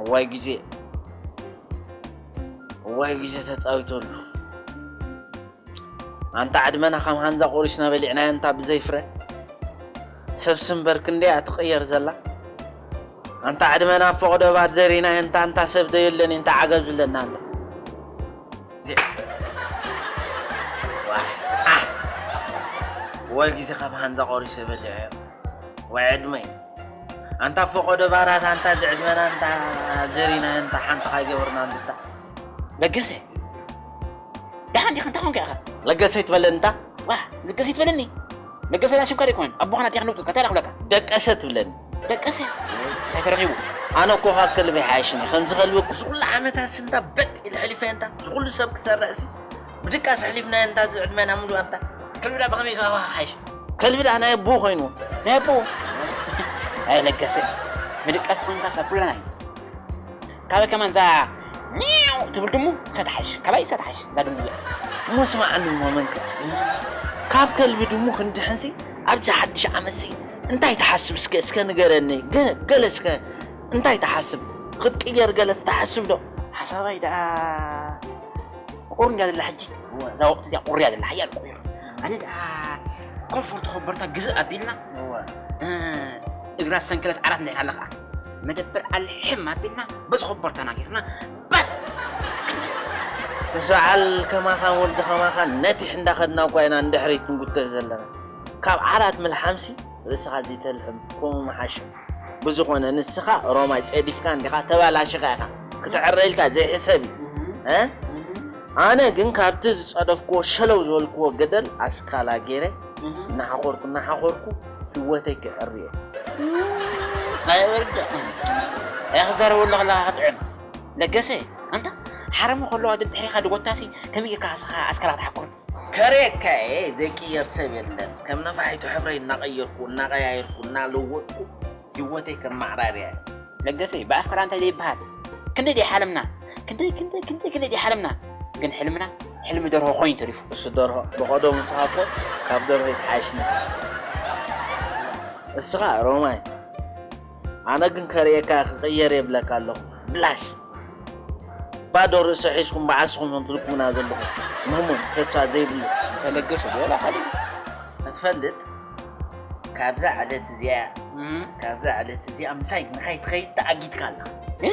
እዋይ ግዜ፣ እዋይ ግዜ ተጻዊተሉ። ኣንታ ዕድመና ከም ሃንዛ ቆሪስና በሊዕናዮ እንታ ብዘይ ፍረ። ሰብሲ እምበር ክንደይ እያ ትቕየር ዘላ። ኣንታ ዕድመና ኣብ ፈቐዶ ባር ዘሪናዮ እንታ፣ እንታ ሰብ ዘየለን እንታ ዓገብ ዝብለና ኣሎ። ዋይ፣ ኣህ። ወይ ግዜ ከም ሃንዛ ቆሪሰ በሊዐዮ። ወይ ዕድመይ። ኣንታ ፈቐዶ ባራት ኣንታ ዝዕድመና እንታ ዘሪናዮ እንታ ሓንቲ ካይገበርና እንድታ። ለገሰ። ደሓን ዲኻ? እንታይ ኮንካ ኢኻ? ለገሰ ይትበለኒ እንታ። ዋ፣ ለገሰ ይትበለኒ? ለገሰ ናይ ስምካ ዶ ኣይኮነን? ኣቦኻ ናቴኻ ንውጥካ፣ እንታይ ኢላ ክብለካ? ደቀሰ ትብለኒ። ደቀሰ? እንታይ ተረኺቡ? ኣነ እኮ ካብ ከልቢ ይሓይሽኒ። ከምዚ ከልቢ እኮ እዚ ኩሉ ዓመታት ስንታ በጥ ኢለ ሕሊፈ እንታ። እዚ ኩሉ ሰብ ክሰርሕ ሲ ብድቃስ ኣሕሊፍናዮ እንታ እዚ ዕድመና ምሉእ ኣንታ። ከልቢ ዳ ብኸመይ ካብ ሓይሽ? ከልቢ ዳ ናይ ኣቦኡ ኮይኑ። ናይ ኣቦኡ? ኣይ ለገሰ። ምድቃስ ኮንካ ካብ ኩልና እዩ። ካበይ ከማን እዛ ሚው ትብል ድሙ ሰትሓሽ። ካባይ ሰትሓሽ እዛ ድሙ እዚኣ። እሞ ስማዓኒ እሞ መንከ። ካብ ከልቢ ድሙ ክንድሕንሲ ኣብዚ ሓድሽ ዓመትሲ እንታይ ትሓስብ እስከ፣ እስከ ንገረኒ። ገ-፣ ገለ እስከ እንታይ ትሓስብ? ክትቅየር ገለስ ትሓስብ ዶ? ሓሳባይ ደኣ ቁር እንድያ ዘላ ሕጂ። እወ። እዛ ወቕቲ እዚኣ ቁር እያ ዘላ፣ ሓያል ቁር። ኣነ ደኣ ኮምፎርት ኮበርታ ግዝእ ኣቢልና፣ እወ። እ፣ እግራ ሰንከለት ዓራት እንድሕር ሃላ ኸዓ፣ መደበር ኣልሕም ኣቢልና፣ በዚ ኮበርታና ጌርና፣ ባት! ምስ በዓል ከማኻን ወዲ ከማኻን ነቲሕ እንዳኸድና እኳ ኢና ንድሕሪት ንጉተት ዘለና። ካብ ዓራት ምልሓምሲ ርእስኻ ዘይተልሕም፣ ከምኡ ምሓሸ። ብዝኾነ ንስኻ ሮማይ ጸዲፍካ እንዲኻ፣ ተባላሽኻ ኢኻ። ክትዕረ ኢልካ ዘይሕሰብ እዩ። እ? ኣነ ግን ካብቲ ዝጸደፍክዎ ሸለው ዝበልክዎ ገደል ኣስካላ ገይረ እናሓኾርኩ እናሓኾርኩ ህይወተይ ክዕሪ እየ። ኣይ ወርደ። ኣይ ክዛረበሉ ከለኻ ክጥዕም። ለገሰ፣ ኣንታ ሓረሞ ከለዋ ድድሕሪኻ ድጎታሲ ከመይ ጌርካ ስኻ ኣስካላ ክትሓኩር? ከርእየካ እየ፣ ዘይቅየር ሰብ የለን። ከም ነፋሒቶ ሕብረይ እናቐየርኩ፣ እናቐያየርኩ፣ እናለወጥኩ ህይወተይ ከመዓራርያ እየ። ለገሰ፣ ብኣፍከራ እንታይ ዘይበሃል? ክንደይ ድዩ ሓለምና? ክንደይ፣ ክንደይ፣ ክንደይ፣ ክንደይ ድዩ ሓለምና? ግን ሕልምና፣ ሕልሚ ደርሆ ኮይኑ ተሪፉ። እሱ ደርሆ፣ ብቐደሙ ንስኻ እኮ ካብ ደርሆ ይትሓይሽ ነይርካ። እስኻ ሮማይ፣ ኣነ ግን ከርእየካ ክቕየር እየ እብለካ ኣለኹ። ብላሽ። ባዶ ርእሲ ሒዝኩም ብዓስኹም ኢኹም ትልኩሙና ዘለኹም። ምህሙን ተስፋ ዘይብሉ። ተለገሱ ዶ ወላ ካልእ? ክትፈልጥ፣ ካብዛ ዕለት እዚኣ፣ እም። ካብዛ ዕለት እዚኣ ምሳይ ንኸይትኸይድ ተኣጊድካ ኣለኻ። እ?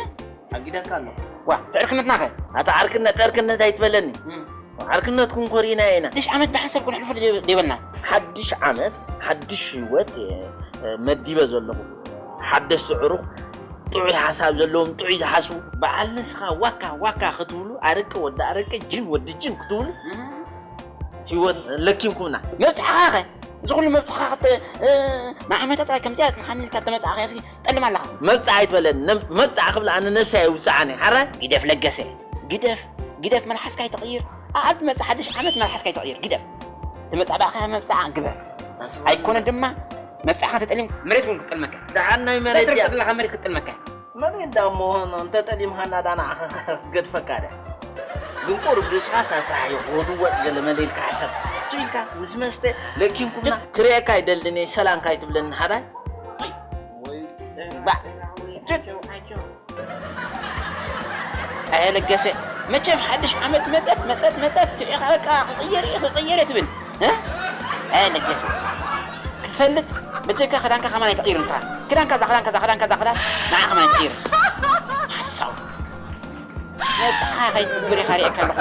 ኣጊደካ ኣለኹ። ዋ፣ ትዕርክነትና ኸ? ኣታ ዓርክነት፣ ዕርክነት ኣይትበለኒ። እም። ዓርክነትኩም ኮሪና ኢና። ሓድሽ ዓመት ብሓንሳብ ክነሕልፎ ዶ-፣ ደይበልና? ሓድሽ ዓመት፣ ሓድሽ ህይወት፣ እ፣ እ፣ መዲበ ዘለኹ። ሓደስቲ ዕሩኽ፣ ጥዑይ ሓሳብ ዘለዎም፣ ጥዑይ ዝሓስቡ። በዓል ንስኻ ዋካ፣ ዋካ ክትብሉ፣ ኣረቂ ወዲ ኣረቂ፣ ጅን ወዲ ጅን ክትብሉ፣ እም። ህይወት ለኪምኩምና። መብጽዓኻ ኸ? እዚ ኩሉ መብጽዓኻ ክተ-፣ እ፣ ንዓመታ ጥራይ ከምዚኣ ጽንሓኒ ኢልካ እተመጽኣኻያ ሲ ጠልም ኣለኻ። መብጽዓ ኣይትበለኒ። ነብ-፣ መብጽዓ ክብል ኣነ ነብሰይ ኣይውጽዓን እየ። ሓራይ? ግደፍ ለገሰ። ግደፍ፣ ግደፍ መልሓስካ ኣይትቕይር። ኣብ ትመጽእ ሓድሽ ዓመት መልሓስካ ኣይትቕይር። ግደፍ። ትመጽእ ባዕልኻ መብጽዓ ግበር። ታስባ ኣይኮነ ኣለካ። ድማ መብጽዓኻ ተጠሊም መሬት እውን ክትጠልመካ። ደሓን ናይ መሬት ሰትር ድያ? ተለኻ መሬት ክትጠልመካ። መን እንዳ እሞ እንተጠሊምካና ዳ ንዓኻ ክትገድፈካ ድያ? ግን ቁሩብ ርእስኻ ሳሳሕ እዩ፣ ወድወጥ ገለ መለ ኢልካ ሕሰብ። እሱ ኢልካ ምስ መስተ ለኪምኩምና። ክርእየካ ኣይደልን እየ፣ ሰላም ካይትብለኒ ሓዳይ? ባዕ። ኣየ ለገሰ፣ መቸም ሓድሽ ዓመት መጸት፣ መጸት፣ መጸት፣ ትዒኻ በቃ ክቕየር እየ፣ ክቕየር እየ ትብል። እ? ኣየ ለገሰ፣ ክትፈልጥ በጀካ ክዳንካ ከማን ኣይትቕይር ንስኻ። ክዳንካ እዛ፣ ክዳንካ እዛ፣ ክዳንካ እዛ፣ ክዳን ንዓ ከማን ኣይትቕይር። ሓሳው። ነብስኻ ከይትግብር ኢኻ ርእየካ ኣለኹ።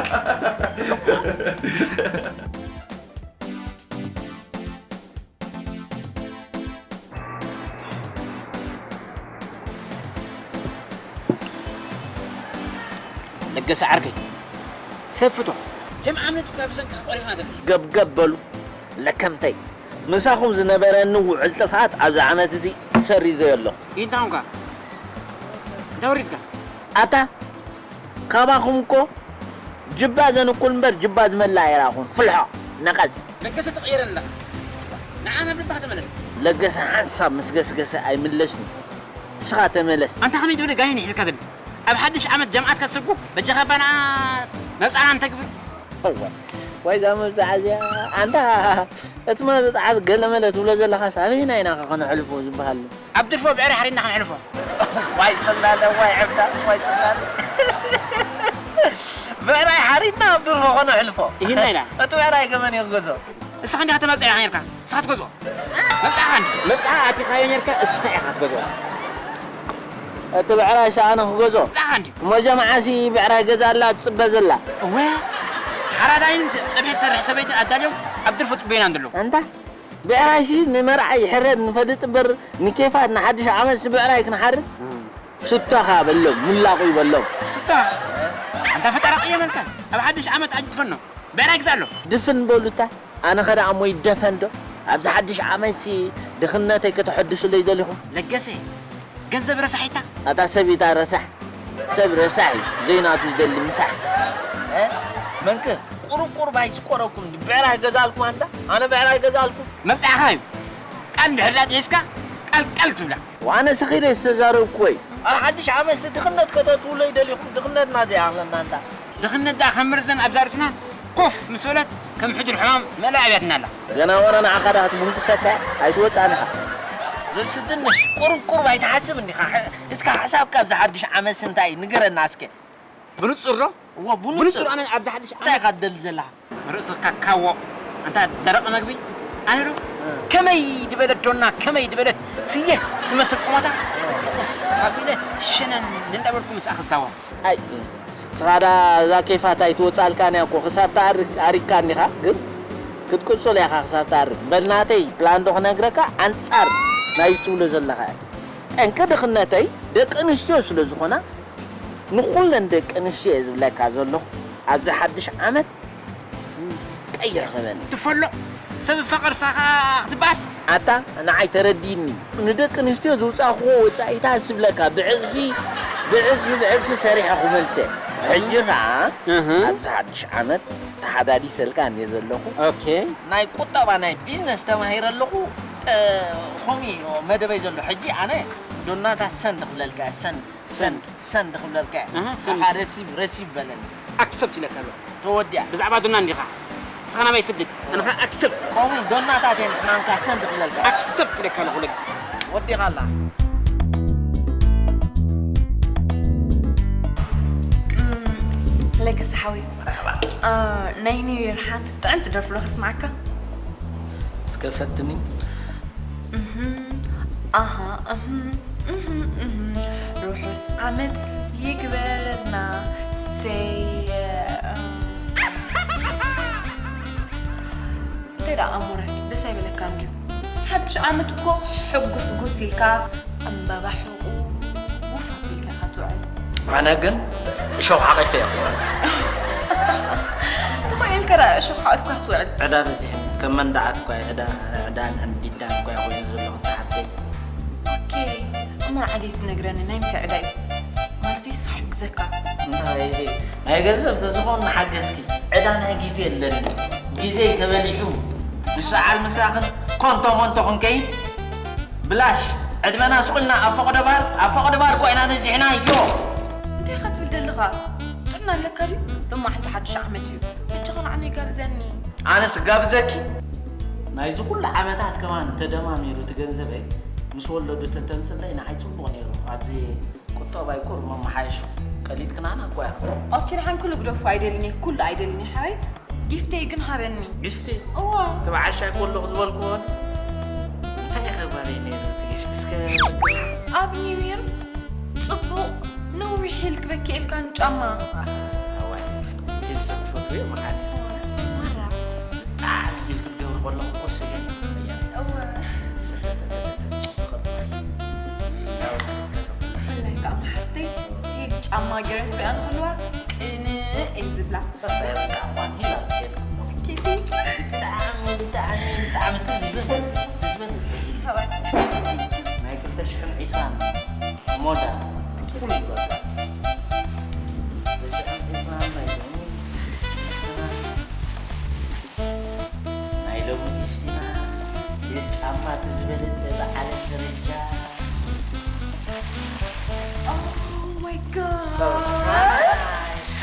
ለገሰ ዓርከይ፣ ሰብ ፍቶ። ጀም ዓመት እኳ ብሰንኪ ክቆሪፍና ዘለና። ገብገብ በሉ ለከምተይ። ምሳኹም ዝነበረኒ ውዕል ጥፍኣት ኣብዚ ዓመት እዚ ሰሪዘዮ ኣለኹ። እንታይ ኾንካ? እንታይ ወሪድካ? ኣታ ካባኹም እኮ ጅባ ዘንኩል እምበር ጅባ ዝመልእ ኣይረኣኹን። ፍልሖ፣ ነቐዝ። ለገሰ ትቕየረኒ ኣለኻ። ንዓ ናብ ልብኻ ተመለስ። ለገሰ ሓንሳብ ምስ ገስገሰ ኣይምለስን እዩ። ንስኻ ተመለስ። ኣንታ ከመይ ዝበለ ጋኔን እዩ ሒዝካ ዘሎ? ኣብ ሓድሽ ዓመት ጀምዓት ከትስጉ በጃኻ ባና መብጻዕና እንተግብር። እወ፣ ወይ እዛ መብጽዓ እዚኣ። ኣንታ እቲ መብጽዓ ገለመለ ትብሎ ዘለኻስ ኣበየናይ ኢና ከ ከነሕልፎ ዝበሃል? ኣብ ድርፎ ብዕረ ሓሪድና ከነሕልፎ። ዋይ ጽላለ፣ ዋይ ዕብዳ፣ ዋይ ጽላለ። ብዕራይ ሓሪድና ኣብ ድርፎ ኾነ ሕልፎ። ይህና ኢና። እቲ ብዕራይ ገመን እዩ ክገዝኦ። እስኻ እንዲኻ ተመብፅዕ ኢኻ ነርካ። እስኻ ትገዝኦ። መብፅዕኻ እንዲ። መብፅዓ ኣቲኻዮ ነርካ፣ እስኻ ኢኻ ትገዝኦ። እቲ ብዕራይ ሰኣነ ክገዝኦ። መብፅዕኻ እንዲ። እሞ ጀምዓሲ ብዕራይ ገዛላ ትፅበ ዘላ። እወ። ሓራዳይን ፀብሒ ዝሰርሕ ሰበይትን ኣዳልዮም ኣብ ድርፎ ፅበዩና እንድለዉ። ኣንታ ብዕራይሲ ንመርዓ ይሕረድ ንፈልጥ እምበር ንኬፋት ንሓድሽ ዓመትሲ ብዕራይ ክንሓርድ? ስቶኻ በሎም፣ ሙላቑ ይበሎም። ስቶ? ኣንታ ፈጠራ ቀየመልካ። ኣብ ሓድሽ ዓመት ኣጅፈኖ። ብዕራይ ግዛሎ። ድፍን በሉታ። ኣነ ኸ ደኣ እሞ ይደፈን ዶ? ኣብዚ ሓድሽ ዓመትሲ ድኽነተይ ከተሐድሱለይ ደሊኹም? ለገሰ፣ ገንዘብ ረሳሒታ። ኣታ ሰብ ኢታ ረሳሕ። ሰብ ረሳሕ እዩ። ዘይናቱ ዝደሊ ምሳሕ። እ? መንክ፣ ቁሩብ ቁሩብ ኣይስቆረኩም። ብዕራይ ገዛልኩም ኣንታ? ኣነ ብዕራይ ገዛልኩም? መብጻዕኻ እዩ። ቃል እንድሕር ዳጢሒስካ፣ ቃል ቃል ትብላ። ዋነ ሰኺረ ዝተዛረብኩ ወይ? ኣብ ሓድሽ ዓመትሲ ድኽነት ከተእትዉለይ ደሊኹም? ድኽነትና ዘይኣኽለና ኣንታ። ድኽነት ደኣ ከም መርዘን ኣብዛ ርእስና ኮፍ ምስ በለት ከም ሕዱር ሕማም መእላ ኣብያትና ኣላ። ገና ወረ ንዓኻ ደኣ ክትብንቁሰካ ኣይትወጻን ኢኻ። ርእሲ ድንሽ ቁሩብ ቁሩብ ኣይትሓስብ እንዲኻ? ሕ-፣ እስካ ሓሳብካ ኣብዚ ሓድሽ ዓመትሲ እንታይ እዩ? ንገረና እስከ። ብንጹር ዶ? እዎ፣ ብንጹር። ብንጹር ኣነ ኣብዚ ሓድሽ እንታይ ዓመት ኢኻ ትደሊ ዘለኻ? ርእሲ ካካዎ። ኣንታ ደረቕ መግቢ። ኣነ ዶ እ። ከመይ ድበለት ዶና፣ ከመይ ድበለት ስየ ትመስል ቁመታ። ኡፍ፣ ኣቢለ ሸነን እንዳበልኩ ምስኣ ክዛወር። ኣይ፣ ስኻ ዳ እዛ ኬፋት ኣይትወጻልካን እያ እኮ፣ ክሳብ ትኣርግ ኣሪግካ እንዲኻ፣ ግን ክትቅጽል ኢኻ ክሳብ ትኣርግ። በል ናተይ ፕላን ዶ ክነግረካ፣ ኣንጻር ናይዚ ትብሎ ዘለኻ እያ። ጠንቂ ድኽነተይ ደቂ ኣንስትዮ ስለ ዝኾና፣ ንኹለን ደቂ ኣንስትዮ እየ ዝብለካ ዘለኹ፣ ኣብዚ ሓድሽ ዓመት ቀይሕ ክበኒ። ትፈሎ፣ ሰብ እፋ ቅርሳኻ ክትባስ። ኣታ ንዓይ ተረዲኒ። ንደቂ ኣንስትዮ ዝውጻእክዎ ወጻኢታት ስብለካ ብዕጽፊ፣ ብዕጽፊ፣ ብዕጽፊ ሰሪሐ ክመልሰ። ሕጂ ኸኣ እህ። ኣብዚ ሓድሽ ዓመት ተሓዳዲሰልካ እንየ ዘለኹ። ኦኬ። ናይ ቁጠባ ናይ ቢዝነስ ተማሂረ ኣለኹ። እ፣ ኾሚ መደበይ ዘሎ። ሕጂ ኣነ ዶናታት ሰንድ ክብለልካ፣ ሰንድ፣ ሰንድ፣ ሰንድ ክብለልካ። ኣሃ፣ ሰንድ። ኣኻ ረሲብ፣ ረሲብ በለኒ። ኣክሰፕት ኢለካ ኣለኹ። ተወዲኣ። ብዛዕባ ዶና እንዲኻ። ንስኻ ናባይ ስድድ። ኣነ ኸኣ ኣክሰፕት። ከምኡ ዶናታት እየን ሕማምካ ሰንድ ክብለልካ። ኣክሰፕት ኢለካ ኣለኹ ለግ። ወዲኻ ኣላ። እም፣ ለገሰ ሓወይ። መርሓባ። እ፣ ናይ ኒው ይር ሓንቲ ጥዕምቲ ደርፊ ዶ ከስምዓካ? እስከ ፈትኒ። እህም፣ ኣሃ፣ እህም፣ እህም፣ እህም። ርሑስ ዓመት ይግበረልና። ሰይ፣ እም። እንታይ ደኣ ኣሞረ፣ ደስ ኣይበለካን ድዩ? ሓድሽ ዓመት እኮ ሕጉስ ጉስ ኢልካ፣ ዕምባባ ሕቑ፣ ውፍ ኣቢልካ ኢኻ ትውዕል። ኣነ ግን እሾኽ ሓቒፈ እየ ክውዕል። ተኾይልካ ደኣ እሾኽ ሓቒፍካ ክትውዕል። ዕዳ በዚሕኒ፣ ከም መንደዓት እኳ እየ ዕዳ፣ ዕዳን ዕንቢዳን እኳ እየ ኮይኑ ዘለኹ፣ እንተ ሓብተይ። ኦኬ፣ እሞ ንዓደይ ዝነግረኒ ናይ ምንታይ ዕዳ እዩ? ማለተይ፣ ንሱ ክሕግዘካ። እንታይ፣ ናይ ገንዘብ ተዝኾን ምሓገዝኪ፣ ዕዳ ናይ ግዜ ኣለኒ። ግዜይ ተበሊዑ፣ ምስ በዓል ምሳኽን ኮንቶ ሞንቶ ክንከይድ፣ ብላሽ ዕድመና ስቑልና ኣብ ፈቐዶ ባር፣ ኣብ ፈቐዶ ባር እኮ ኢና ነዚሕናዮ። እንታይ ኢኻ ትብል ዘለኻ? ጥዕና ኣለካ ድዩ? ሎማዕንቲ ሓድሽ ዓመት እዩ። በጃኻ ንዓነይ ጋብዘኒ። ኣነስ ጋብዘኪ? ናይዚ ኩሉ ዓመታት ከማን ተደማሚሩ እቲ ገንዘበይ ምስ ወለዱ ተተምፅለይ ንዓይ ፅቡቕ ነይሩ። ኣብዚ ቁጠባይ ቁሩብ መመሓየሹ። ቀሊጥክናና እኮ ኢኻ። ኦኬ፣ ደሓን ኩሉ ግደፉ፣ ኣይደልን እየ፣ ኩሉ ኣይደልን እየ፣ ሓራይ። ጊፍተይ ግን ሃበኒ። ጊፍቲ? እዋ። እቲ ብዓሻ ከለኹ ዝበልክዎ? እንታይ ኢኻ ባለይ ነይሩ እቲ ጊፍቲ እስከ? ኣብ ኒው ይር ጽቡቕ ነዊሕ ሂል ክበኪ ኢልካኒ ጫማ። ኣህ፣ ኣዋይ፣ ሂል ሰብ ትፈትዊ እየ መዓት። ማራ። ብጣዕሚ ሂል ክትገብሪ ከለኹ እኮ ስገን እየ ትብለያ። እወ። ሰተተተተተ፣ ምሽ ዝተቐርጸኺ። ብፍላይ ከዓ መሓዙተይ ሂል ጫማ ገይረን ክሪኣን ከለዋ ቅንእ እየን ዝብላ። ሳሳ ኣይረሳዕኳን፣ ሂል ኣውፅኤልኩም ኣለኹ። ኦኬ፣ ቴንክ ዩ። ብጣዕሚ፣ ብጣዕሚ፣ ብጣዕሚ እቲ ዝበለፀ፣ እቲ ዝበለፀ ሂል። ሃባይ። ናይ ክልተ ሽሕን ዕስራን ሞዳ፣ ፉል በቃ። ክልተ ሽሕን ዕስራን ናይ ሎሚ፣ ናይ ሎሚ ጊፍቲና፣ ሂል ጫማ እቲ ዝበለፀ ብዓለም ደረጃ። Oh my God. Surprise.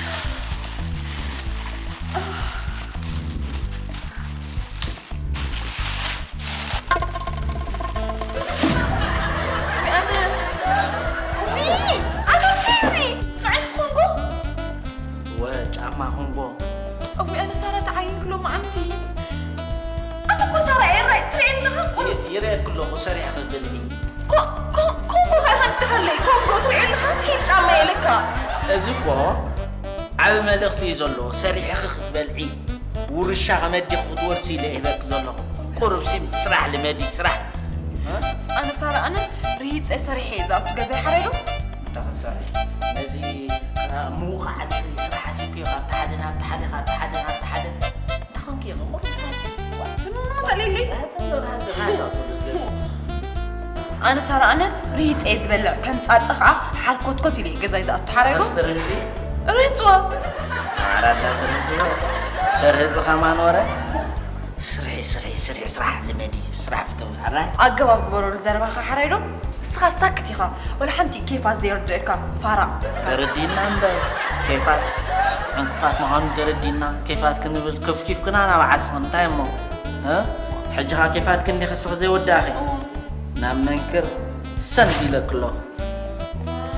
ትርእየኒ ኣለኻ? ኮ- ይርእየኪ ኣለኹ፣ ሰሪሕኺ ክትበልዒ። ኮ- ኮ- ኮንጎ ኸኣ ሃንጥኻለይ፣ ኮንጎ ትርእየኒ ኣለኻ? ሂድ ጫማ የለካ። እዚ እኮ ዓቢ መልእኽቲ እዩ ዘለዎ፣ ሰሪሕኺ ክትበልዒ፣ ውርሻ ከመይ ዲኺ ክትወርሲ ኢለ ይህበኪ ዘለኹ። ቁሩብሲ ስራሕ ልመዲ፣ ስራሕ። እ? ኣነ ሳራ፣ ኣነ ርሂጸ ሰሪሐ እየ ዝኣቱ ገዛይ ሓራይ ዶ? እንታይ ክትሰርሒ? ነዚ፣ እ፣ ምውቃዕ ስራሕ ኣሲብክዮ፣ ካብቲ ሓደ ናብቲ ሓደ፣ ካብቲ ሓደ ናብቲ ሓደ። እንታይ ኮንኪ ኢኺ? ቁሩብ ርሃጺ። ዋ፣ ፍንው በልለይ። ርሃጺ ኣሎ፣ ርሃጺ፣ ርሃጺ ኣሎ፣ ዝገዛ። ኣነ ሳራ፣ ኣነ ርሂጸ እየ ዝበልዕ፣ ከም ጻጸ ኸኣ ሓርኮትኮት ኢለ እየ ገዛይ ዝኣቱ ሓራይ ዶ? እስቲ ርህጺ። ርህጽዎ። ማራ እንታይ ትርህጽዎ? ተርህጺ ከማን ወረ? ስርሒ፣ ስርሒ፣ ስርሒ፣ ስራሕ ልመዲ፣ ስራሕ ፍተዊ፣ ሓራይ? ኣገባብ ግበረሉ ዘረባኻ፣ ሓራይ ዶ? ንስኻ ሳክት ኢኻ፣ ወላ ሓንቲ ኬፋት ዘየርድእካ፣ ፋራ። ተረዲእና እምበር፣ ኬፋት ዕንቅፋት ምዃኑ ተረዲእና፣ ኬፋት ክንብል ከፍኪፍክና ናብ ዓስኺ፣ እንታይ እሞ? እ? ሕጂ ኸ ኬፋት ክንዲ ክስኺ ዘይወዳእኺ? እወ። ናብ መንክር ሰንድ ኢለኪ ኣለኹ።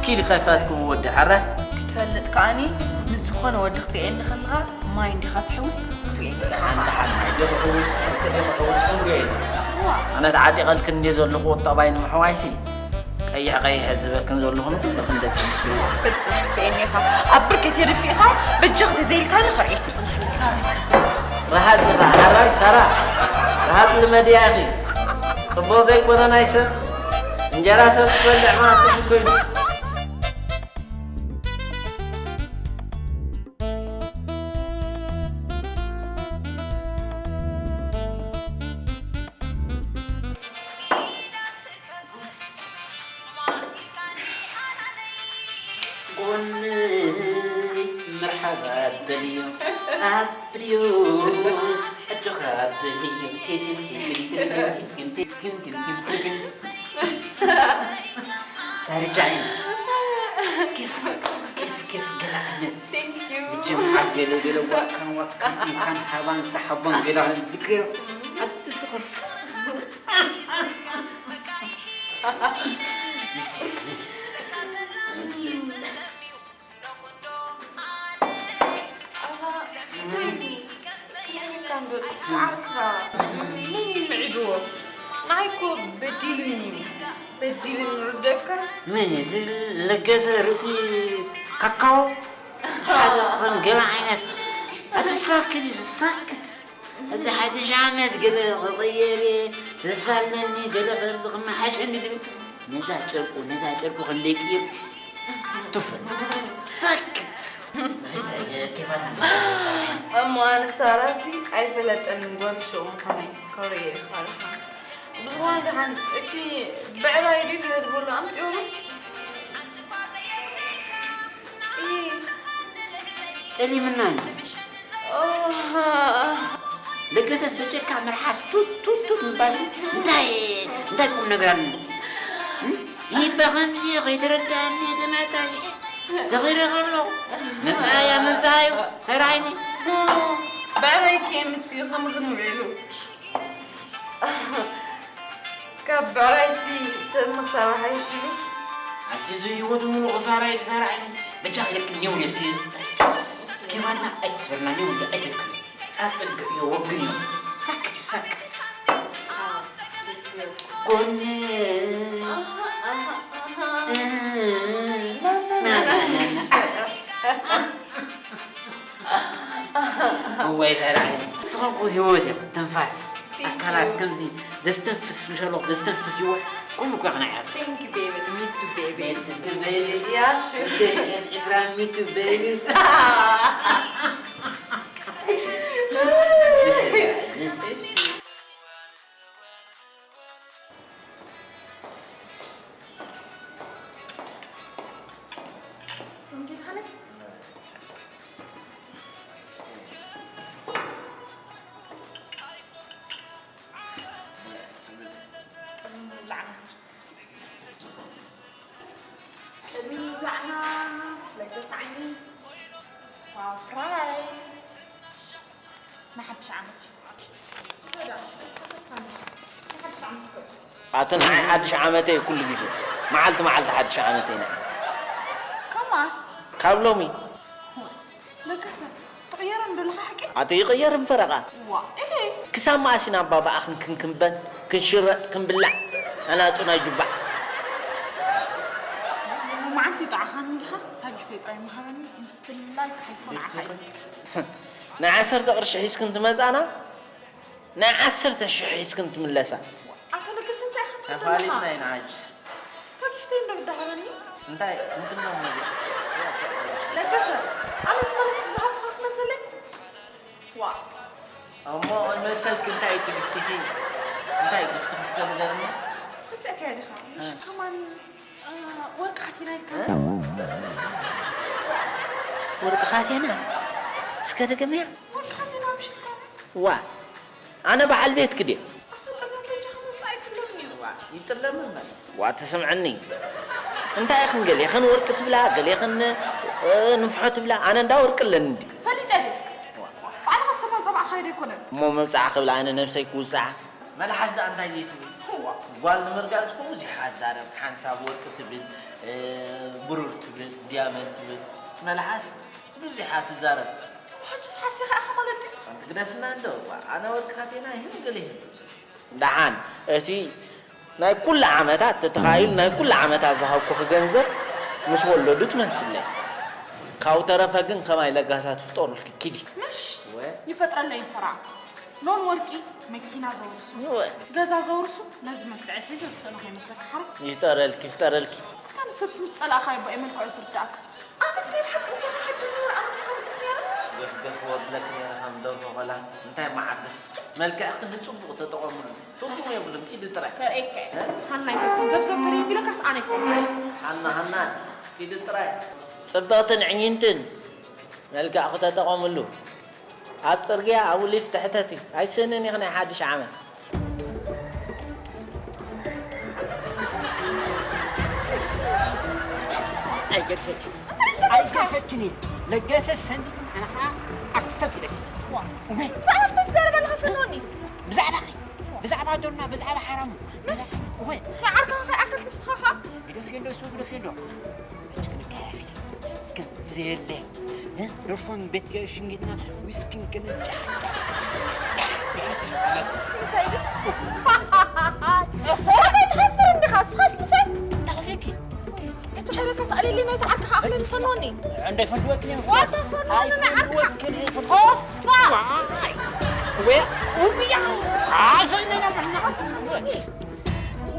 ኪዲ ኬፋት ክቡ ወዲ፣ ሓራይ? ክትፈልጥ ከኣኒ፣ ምስ ዝኾነ ወዲ ክትርእየኒ ከለኻ፣ ማይ እንዲኻ ትሕውስ ክትርእየኒ። ደሓን፣ ደሓን፣ ማይ ዶ ክሕውስ፣ ዕርቂ ዶ ክሕውስ ክንሪኦ ኢና። ዋ። ኣነ ተዓጢቐልክን እንድየ ዘለኹ፣ ጠባይ ንምሕዋይሲ፣ ቀይሕ ቀይሕ ዝብለክን ዘለኹ ንኹልኽን ደቂ ኣንስትዮ። ፍጽም ክትርእየኒ ኢኻ። ኣብ ብርከይ ተደፊእኻ፣ በጃ ክትዘይልካኒ ክርኢ። ረሃጽ ኢኻ፣ ሓራይ ሳራ። ረሃጽ ልመድያ ኢኺ። ጽቡቕ ዘይኮነ ናይ ሰብ እንጀራ ሰብ ክበልዕ ማለት እዩ ኮይኑ። ጎነይ መርሓባ በልዮ፣ ኣብልዮ፣ ኣጆኻ በልዮ። ዳርጃ እዩ። ኬፍ፣ ኬፍ፣ ኬፍ፣ ገለ ዓይነት። Thank you። ምጅምዓር ገለ ገለ ዋካን ዋካን እንካን ሃባን ሰሓቦን ገለ ዓይነት ዝክሪ። ኣቲ ስኽስ። ኣታ፣ እንታይ ድዩ? ከመይ ኢልካ እንዶ ጥፍዓካ? መን ምዒድዎ? ንዓይ እኮ በዲሉኒ እዩ። በዲሉኒ፣ ርደካ? መን እዩ? እዚ ለገሰ ርእሲ ካካዎ? ሓደ ከም ገለ ዓይነት። ኣቲ ሳክት እዩ፣ ሳክት። እቲ ሓድሽ ዓመት ገለ ክቕየር እየ፣ ተስፋ ኣለኒ፣ ገለ ከምዚ ክመሓሸኒ ዝብል፣ ነዛ ጨርቁ፣ ነዛ ጨርቁ ክንደይ ቅይር ትፍል። ሳክት። እሞ ኣነ ክሳራሲ ኣይፈለጠንን ጓል ሽኡ ምዃነይ ከርእዮ ይኽእል። ብዝኾነ ደሓን እቲ ብዕራይ ድዩ ትህድብሉ ኣምፅኡሉ? እይ። ጠሊምና እዩ። ኦሃ። ለገሰስ በጀካ መልሓስ ቱት ቱት ቱት ምባል እንታይ እንታይ ቁም ነገር ኣሎ? እም? ይህ በኸምዚ ከይተረዳእኒ ተማታይ ዘኺረ ከሎ መምፃያ መምፃዩ ተራይኒ። ብዕራይ ከየምፅኡ ከምኽን ውዒሉ። ካብ ብዕራይሲ ሰብ ምኽሳብ ሓይሽ ኢሉ። ኣቲ እዚ ህይወቱ ሙሉ ክሳራ እዩ ክሳራ እዩ። በጃ ክልክ ኔው ነስቲ። ኬባና ኣይትስበርና ኔው እንደ ኣይትልክም። ኣጽድቅ እዩ ወግን እዩ። ሳክት ሳክት። ጎኔ። እዋይ፣ ዛራ ንስኻ እኮ ህይወት ኢኻ፣ ትንፋስ፣ ኣካላት ከምዚ ዘስተንፍስ፣ ምሻሎ ዘስተንፍስ ይወ-፣ ከምኡ እኮ ኢኻ ናይ ዓርሰ። Thank you, baby. Me too, baby. Me too, baby. Yeah, sure. ዒስራ me too, baby. እሺ። ቅድሚ ምብላዕና፣ ለገስ ዓይኒ፣ ሳፕራይዝ፣ ንሓድሽ ዓመት እዩ። ኣተ ንዓይ ሓድሽ ዓመተይ ኩሉ ግዜ። መዓልቲ መዓልቲ ሓድሽ ዓመተይ ንዓይ። ከማስ? ካብ ሎሚ። ለገሰ፣ ትቕየር እንዶ ኣለኻ ሓቂ? ኣተ ይቕየር እምፈረቓ። ዋ፣ እሄ። ክሳብ መኣስ ኢና ባባኣ ክንክን ክንበል፣ ክንሽረጥ፣ ክንብላዕ፣ ኣናጹ ናይ ጁባዕ። መዓንቲ ጣዕኻን እንዲኻ ታጊፍተይ ጥራይ ምሃበኒ ምስትላይ ኣይፎን ዓኻ እዩ። ናይ ዓሰርተ ቅርሺ ሒዝክን ትመጻና፣ ናይ ዓሰርተ ሽሕ ሒዝክን ትምለሳ። ኣቶ ለገሰ እንታይ ኢኻ ትብል ዘለኻ? ተፋሊጥና ኢና ሕጂ። ታጊፍተይ እንዶ ብዳሃበኒ። እንታይ ምንድነው ነገር? ለገሰ ኣነ ዝመለስ ዝሃብካ ክትመልሰለይ? ዋ እሞ መሰልክ እንታይ እዩ እቲ ግፍትኺ? እንታይ እዩ ግፍትኺ እስከ ንገርኒ? ክልተ ከያ ዲኻ? ከማን ወርቂ ሓቲና ኢልካ? ወርቂ ካቴና እስከ ደገምያ? ወርቂ ሓቲና ምሽልካ? ዋ ኣነ በዓል ቤት ክዴ ኣቶ ጸገም በጃኻ ምምጻእ ኣይፍለምን እዩ። ይጥለምን በል። ዋ ተስምዐኒ እንታይ ኢኽን ገሌኽን ወርቂ ትብላ ገሌኽን ንፍሖ ትብላ ኣነ እንዳ ወርቂ ኣለኒ እንዲ ፈሊጠ ድየ? ባዕልኻ ዝተመንጸባእኻዮ ዶ ኣይኮነን? እሞ መብጽዓ ክብላ ኣነ ነብሰይ ክውጽዓ መልሓስ ደኣ እንታይ እየ ትብል ጓል ንምርጋጽ እኮ ብዙሕ እያ ትዛረብ ሓንሳብ ወርቂ ትብል ብሩር ትብል ዲያመንድ ትብል መልሓስ ብዙሕ እያ ትዛረብ ሕጅስ ሓሲኻ ኢኻ ማለት ድዩ? ኣንቲ ግደፍና እንዶ ኣነ ወርቂ ካቴና ይህብ ገለ ይህብ ደሓን እቲ ናይ ኩሉ ዓመታት ተተኻኢሉ ናይ ኩሉ ዓመታት ዝሃብኩኺ ገንዘብ ምስ ወለዱ ትመልስለይ። ካብኡ ተረፈ ግን ከማይ ለጋሳት ፍጠሩልኪ ኪዲ። ምሽ ወ- ይፈጥረለይ እንተራ ሎን ወርቂ መኪና ዘውርሱ ወ- ገዛ ዘውርሱ ነዚ መልክዐይ ሒዘ ዝሰእኖ ከይመስለካ ሓረ ይፍጠረልኪ ይፍጠረልኪ። እታ ንሰብሲ ምስ ጸላእኻዮ እባ እዩ መልክዑ ዝርዳእካ። ኣነስ ናይ ብሓቂ ምሳኻ ሕድር ነይረ ኣነ ምሳኻ ምቅፍ ነይረ። ገፍገፍ ወብለክ ነይረ ከም ደርሆ ቆላ እንታይ መዓብስ መልክዕኪ ንጽቡቕ ተጠቐምሉ ትርጉም የብሉን ኪዲ ጥራይ። ከርእየካ እየ ሃናይ ተኩም ዘብዘብ ተደይቢለካስ ኣነ ይኮን። ሃና ሃና ኪዲ ጥራይ። ጽብቕትን ዕይንትን መልክዕኪ ተጠቐምሉ። ኣብ ጽርግያ ኣብኡ ሊፍት ሕተቲ ኣይስእንን ኢኺ ናይ ሓድሽ ዓመት። ኣይገድፈኪ ኣይገድፈኪን እየ ለገሰ ሰንዲቅን ኣነ ከዓ ኣክሰፕት ኢለኪ። እወ ብዛዕባ መን ትዛረብ ኣለኻ ፈኖኒ? ብዛዕባኺ ብዛዕባ ዶና ብዛዕባ ሓራሙ። እወ ንዓርካ ከይኣክል ትስኻኻ ግደፍዮ እንዶ እሱ ግደፍዮ እንዶ ሕጂ ክንከያየፍ ኢና። ግን ዘየለ እ፣ ዶርፎን ቤት ገ- ሽሚትና ዊስኪን ግን ጫሕ ጫሕ ጫሕ ጫሕ ጫሕ ይሓድሽ ዓመት። ምሳይ ግን ከመይ ትሓፍር እንዲኻ ስኻስ ምሳይ እንታይ ኮፊልኪ? ሕጂ ከይበካ ተቐሊሊ ናይ ተዓርክኻ ኣኽለ ንፈንወኒ እንደ ፈንወክን ዋታ ፈንወኒ ንዓርክኻ ኣይፈንወክን ኦፋ ወይ ውብያ ኣሰይነና ምሕና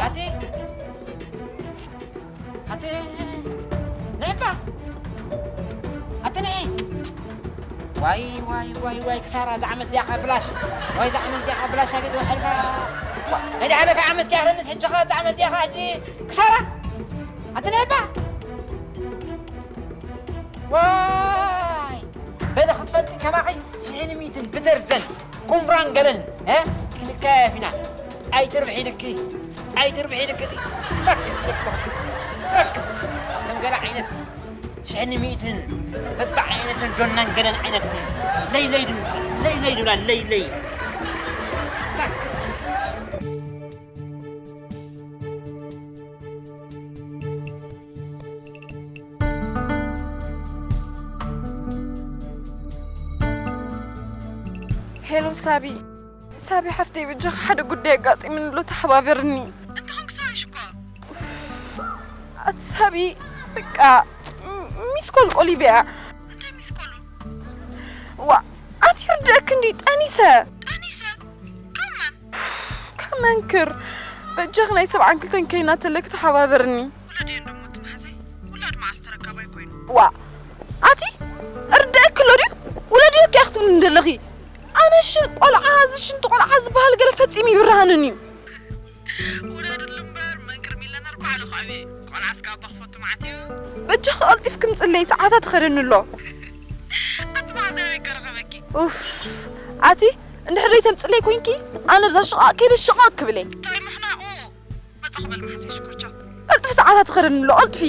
ኣቲ ኣቲ ነባ ኣቲ ነይ ዋይ ዋይ ዋይ ዋይ ክሳራ ዝዓመት ዲያኻ ብላሽ ዋይ ዝዓመት ዲያኻ ብላሽ ኣገድ ወሐልካ ናይ ዝሓለፈ ዓመት ዲያኻ ነስ ሕጂ ኸ ዝዓመት ዲያኻ ሕጂ ክሳራ ኣቲ ነባ ዋይ በለ ክትፈልጢ ከማኺ ሽሕን ሚእትን ብደርዘን ኩምራን ገለን እ ክንከያየፍ ኢና ኣይትርብሒ ኢልኪ ኣይትርብሒ ኢልኪ ሰክት ሰክት ከም ገለ ዓይነት ሽሕን ሚእትን በብዓይነትን ዶናን ገለን ዓይነት ለይለይ ድምፃ ለይለይ ድብላ ለይለይ ሰክት ሄሎ ሳቢ፣ ሳቢ ሓፍተይ በጃኻ ሓደ ጉዳይ ኣጋጢሙኒ ኣሎ ተሓባበርኒ። እንታይ ኮንክ ሳቢ ሽኮር? ኣቲ ሳቢ በቃ ሚስኮል ቆሊበያ። እንታይ ሚስኮሉ? ዋ ኣቲ ይርድእክ እንዲ ጠኒሰ። ጠኒሰ? ካብ መን? ካብ መንክር በጃኺ ናይ ሰብዓን ክልተን ከይና ተለክ ተሓባበርኒ። ውለድ እየ እንደሞ እቲ መሓዛይ ውላድ መዓስ ተረካባይ ኮይኑ። ዋ ኣቲ እርድእክ ኣሎ ድዩ ውለድ እየ ክትብልኒ ዘለኺ? ኣነ ሽ ቆልዓ እዚ ሽንቲ ቆልዓ ዝበሃል ገለ ፈጺሙ ይብርሃንን እዩ። ውለድሉ እምበር መንክር ሚለነር ባዕሉ ክዕብየ ቆልዓ እስከ ኣባ ክፈቱ መዓት እዩ። በጃኺ ቀልጢፍኪ ምጽለይ ሰዓታ ትኸደኒ ኣሎ። ኣቲ መሓዛይ ኣበይ ከረኸበኪ? ኡፍ ኣቲ እንድሕር ዘይተምጽለይ ኮይንኪ ኣነ ብዛ ሽቓቕ ከይደ ሽቓቕ ክብለይ። እንታይ ምሕናቑ? መጻኹ በል መሓዛይ ሽኮር ቻው። ቀልጥፊ ሰዓታ ትኸደኒ ኣሎ ቀልጥፊ።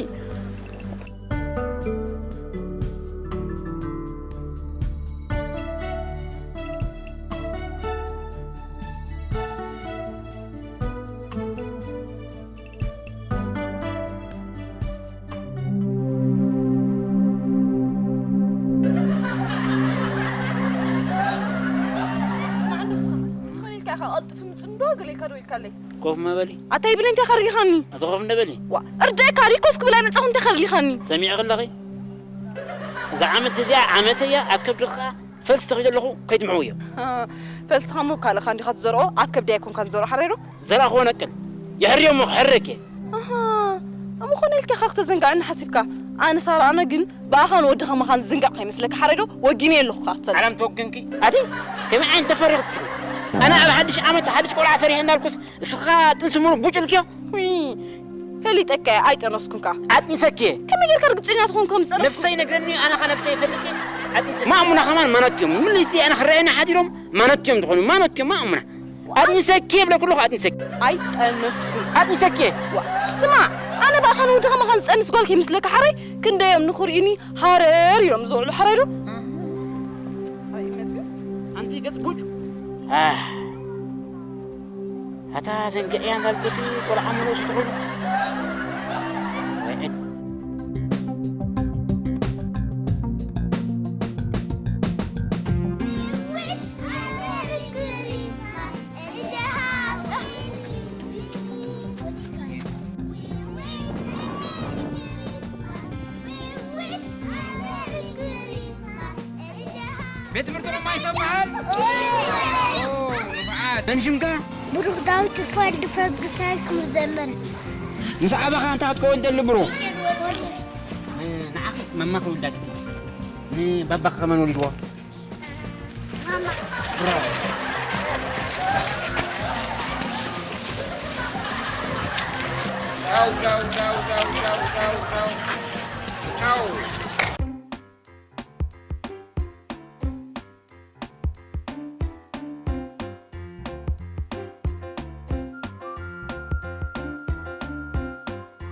ገለይ ካዶ ኢልካለይ። ኮፍ መበሊ። ኣታይ ብለይ እንታይ ከርሊኻኒ? ኣቲ ኮፍ እንደ በሊ። ዋ፣ እርዳይ ካዲ ኮፍ ክብል ኣይመጻኹ እንታይ ከርሊኻኒ? ሰሚዕኺ ኣለኺ? እዛ ዓመት እዚኣ ዓመተይ እያ፣ ኣብ ከብድኻ ፈልሲ ተኺለ ኣለኹ፣ ከይትምሕውዮ። ፈልስኻ እሞ ካልእኻ እንዲኻ ትዘርኦ፣ ኣብ ከብዲ ኣይኮንካ ትዘርኦ፣ ሓረይ ዶ? ዘርኣኽዎ ነቅል። የሕርዮ እሞ ክሕረክ እየ። ኣሃ፣ እሞ ኾነ ኢልካ ኢኻ ክተዘንጋዕኒ ሓሲብካ። ኣነ ሳራ፣ ኣነ ግን ብኣኻን ወድኻ ምዃን ዝዝንጋዕ ከይመስለካ፣ ሓረይ ዶ? ወጊነ ኣለኹ፣ ከኣ ትፈልጥ። ዓለም ተወግንኪ? ኣቲ፣ ከመይ ዓይነት ተፈሪኽ ትስኺ? ኣነ ኣብ ሓድሽ ዓመት ሓድሽ ቆልዓ ሰሪሐ እንዳልኩስ፣ እስኻ ጥንሲ ምሩቕ ቡጭ ኢልክዮ? ውይ፣ ፈሊጠካ እየ፣ ኣይጠነስኩን ከኣ። ኣጥኒሰኪ እየ። ከመይ ጌርካ ርግጸኛ ትኾን ከም ዝጸነስኩ? ነብሰይ ነግረኒ፣ ኣነ ኸ ነብሰይ እፈልጥ እየ። ኣጥኒሰኪ። ማእሙና ከማን ማናት እዮም? ምልእቲ ኣነ ክረኣየኒ ሓዲሮም ማናት እዮም ዝኾኑ? ማናት እዮም ማእሙና? ኣጥኒሰኪ እየ ብለኩ ኣለኹ፣ ኣጥኒሰኪ። ኣይጠነስኩን። ኣጥኒሰኪ እየ። ዋ፣ ስማዕ፣ ኣነ ብኣኻን ወድኻ ምዃን ዝጠንስ ጓል ከይመስለካ ሓረይ፣ ክንደዮም ንኽርእዩኒ ሃረር ኢሎም ዝውዕሉ ሓረይ ዶ? ኣንቲ ገጽ ቡጭ። ኣህ። ኣታ ዘንግዕያ እንዳልኩሲ ቆልዓ ምንኡስ ትኾኑ። ወይ ዕድ-፣ ቤት ትምህርትኹም ማይ ሰብሃል? ኦ፣ ንፉዓት። መን ሽምካ? ብሩኽ ዳዊት ተስፋ ድፈግሳይ ክምዘመን። ምስ ዓባኻ እንታይ ክትከውን ትደሊ ብሩኽ? ንዓኺ መማ ክውልዳት። ንባባኺ ከመን ወሊድዎ? ማማ። ብራቮ። ዳው፣ ዳው፣ ዳው። ዳው።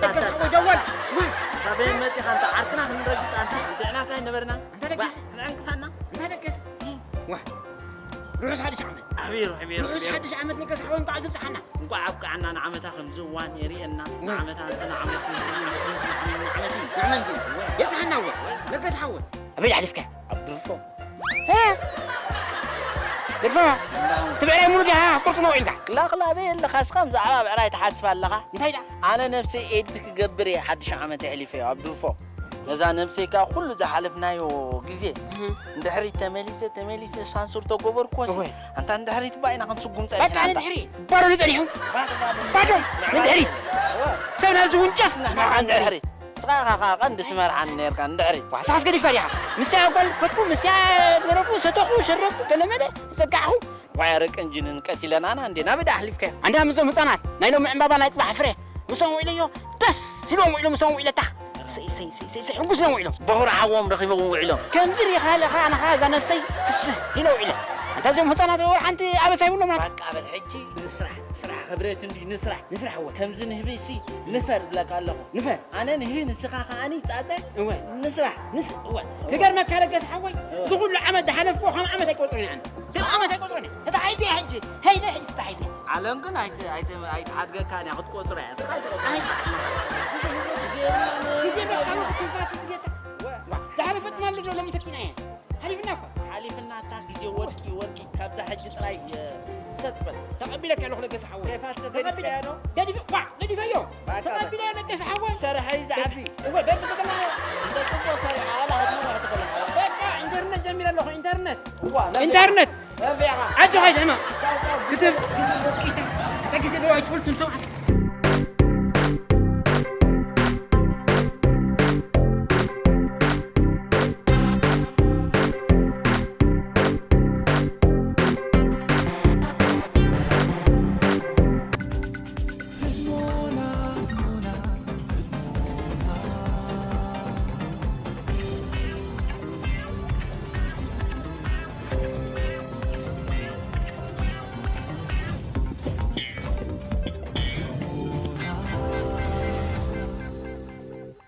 ደገስ ሓወይ ደወል። ውይ። ካበይ መፂኻ? እንተ ዓርክና ክንረግፅ ኣንታ ጥዕናካ ኣይነበርና። እንተ ደገስ። ዋ፣ ንዕንቅፋና። እንተ ደገስ። ዋ። ርሑስ ሓድሽ ዓመት። ኣቤት፣ ኣቤት፣ ርሑስ ኣቤት። ሓድሽ ዓመት ለገስ ሓወይ፣ እንኳዕ ኣብፀሓና። እንኳዕ ኣብቅዓና ንዓመታ ከምዚ እዋን የርእየና። ዋ። ንዓመታ እንተ ንዓመት ንዓመት እዩ። ንዓመት እዩ። የፅሓና እወ። ለገስ ሓወይ። ኣበይ ሓሊፍካ? ኣብ ድርፎ። እ? ድርፎ? ትብዕራይ ሙሉ ዲኻ? ቁርጥሞ ውዒልካ? ክላ፣ ክላ፣ ኣበይ ኣለኻ? እስኻ ብዛዕባ ብዕራይ ትሓስብ ኣለኻ? እንታይ ደኣ? ኣነ ነብሰይ ኤዲት ክገብር እየ ሓድሽ ዓመት የሕሊፈዮ ኣብ ድርፎ። ነዛ ነብሰይ ከኣ ኩሉ ዝሓለፍናዮ ግዜ እህ። ንድሕሪት ተመሊሰ፣ ተመሊሰ ሻንሱር ተገበርኩዎሲ። እወ። ኣንታ ንድሕሪት እባ ኢና ክንስጉም በቃ ጸኒሕና ኣንታ። ንድሕሪት። ባዶ እዩ ጸኒሑ። ባዶ፣ ባዶ፣ ባዶ። ንድሕሪት። ንድሕሪት። እወ። ሰብ ናብ ዝውንጨፍ ንሕና ንሕና ንድሕሪት። ንስኻ ኢኻ ከኣ ቀንዲ ትመርዓኒ ነርካ ንድሕሪት። ዋ፣ ንስኻስ ገዲፍካ ዲኻ? ምስታ ጓል ከድኩ፣ ምስታ ገረብኩ፣ ሰተኹ፣ ሸረብኩ፣ ገለመለ፣ ጸጋዕኹ። ዋይ፣ ኣረቅን ጅንን ቀቲለናና እንዴ? ናበይ ደኣ ኣሕሊፍካዮ? ኣንዳ ምስዞም ህጻናት፣ ናይ ሎሚ ዕምባባ ናይ ጽባሕ ፍረ፣ ምስኦም ውዒለዮ፣ ደስ ኢሎም ውዒሎም፣ ምስኦም ውዒለታ። ሰይ፣ ሰይ፣ ሰይ፣ ሰይ፣ ሰይ፣ ሕጉስ እዮም ውዒሎም። በኹሪ ሓዎም ረኺቦም ውዒሎም። ከምዚ ርኢኻ ኣለኻ፣ ኣነኻ እዛ ነብሰይ ፍስህ ኢለ ውዒለ። ኣንታ እዞም ህጻናት ወላ ሓንቲ ኣበሳ ይብሎም ናት። በቃ በል ሕጂ ንስራሕ፣ ስራሕ ክብረት እንዲ ንስራሕ፣ ንስራሕ እወ። ከምዚ ንህቢ ሲ ንፈር ብለካ ኣለኹ። ንፈር? ኣነ ንህቢ ንስኻ ከኣኒ ጻጸ። እወ። ንስራሕ፣ ንስ-፣ እወ። ክገርመካ ደገስ ሓወይ፣ እወ። እዚ ኩሉ ዓመት ዝሓለፍኩዎ ከም ዓመት ኣይቆጽሮን እየ ኣነ። ከም ዓመት ኣይቆጽሮን እየ። ተታሒዘ እየ ሕጂ። ሄይለ ሕጂ ተታሒዘ። ዓለም ግን ኣይት-፣ ኣይት-፣ ኣይትሓድገካን እያ፣ ክትቆጽሮ እያ። እስኻ ኣይትቆጽሮ። ኣይ። ግዜ በቃ ትንፋስ ግዜ ተ-፣ እወ። ዋ፣ ዝሓለፈትና ኣሎ ዶ ሎሚ ተኪና እየ። ሓሊፍና እኮ። ሓሊፍና እታ ግዜ ወርቂ፣ ወርቂ ካብዛ ሕጂ ጥራይ፣ እ፣ ሰጥ በል። ተቐቢለካ ኣለኹ ለገሰ ሓወይ። ኬፋት ተቐቢለ-፣ ተፈሊጥካዮ ዶ? ገዲፈ-፣ ዋ፣ ገዲፈዮ። ባካ በል። ተቐቢለዮ ለገሰ ሓወይ። ሰርሐይ ዝዓቢ። እወ፣ በብዘገና። እንተ ጽቡቕ ሰሪሓ፣ ዋላ ክትነውሕ ትኽእል ኢኻ። በቃ፣ ኢንተርነት ጀሚረ ኣለኹ፣ ኢንተርነት። እዋ፣ ነፊዕኻ። ኢንተርነት። ነፊዕኻ። ኣጆኻ ኣይትሕመቕ። ቻው፣ ቻው። ግዜ፣ ግዜ ወርቂ። እታ ግዜ ዶ ኣይትፈልጡን ሰባት?